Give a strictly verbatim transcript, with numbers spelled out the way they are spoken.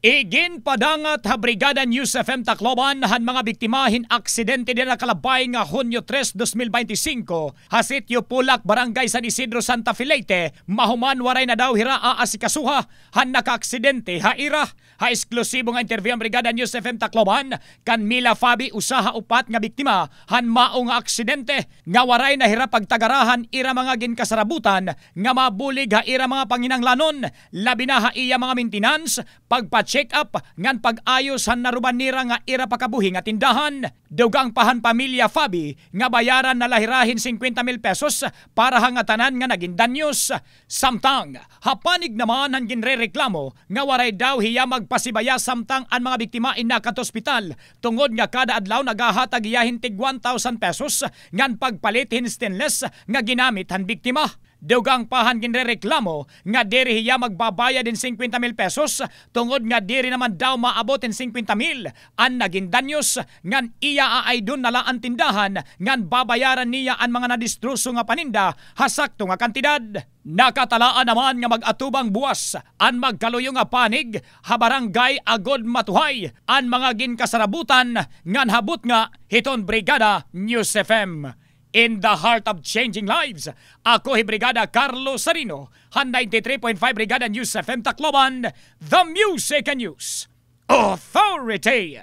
Iginpadangat ha Brigada News F M Tacloban han mga biktima hin aksidente dida nakalabay nga Hunyo tres, dos mil bente singko, ha Sitio Pulak, Barangay San Isidro, Santa Fe, Leyte, mahuman waray na daw hira aasikasuha han nakaaksidente ha ira. Ha esklusibo nga interview han Brigada News F M Tacloban kan Mila Fabi, usa ha upat nga biktima han mao nga aksidente, nga waray na hira pagtagara han ira mga ginkasarabutan nga mabulig ha ira mga panginahanglanon, labi na ha iya mga maintenance, pagpa-check up, ngan pag-ayos han naruban nira nga ira pakabuhi nga tindahan. Dugang pa han pamilya Fabi nga bayaran na la hira hin singkwenta mil pesos para ha ngatanan nga nagin danyos. Samtang, ha panig naman han ginrereklamo nga waray daw hiya magpasibaya samtang an mga biktima in nakaadto ospital, tungod nga kada adlaw nagahatag hiya hin tig one thousand pesos ngan pagpalit hin stainless nga ginamit han biktima. Dugang pa han ginrereklamo nga diri hiya magbabayad hin singkwenta mil pesos, tungod nga diri naman daw maabot hin singkwenta mil an nagin danyos, ngan iya aaydon na la an tindahan ngan babayaran niya an mga nadistroso nga paninda ha sakto nga kantidad. Nakatalaan naman nga mag-atubang buwas an magkaluyo nga panig ha Barangay Agod Matuhay an mga ginkasarabutan ngan ha butnga hiton Brigada News F M. In the heart of changing lives, ako hi Brigada Carlo Sarino, han ninety-three point five Brigada News F M Tacloban, the music and news authority.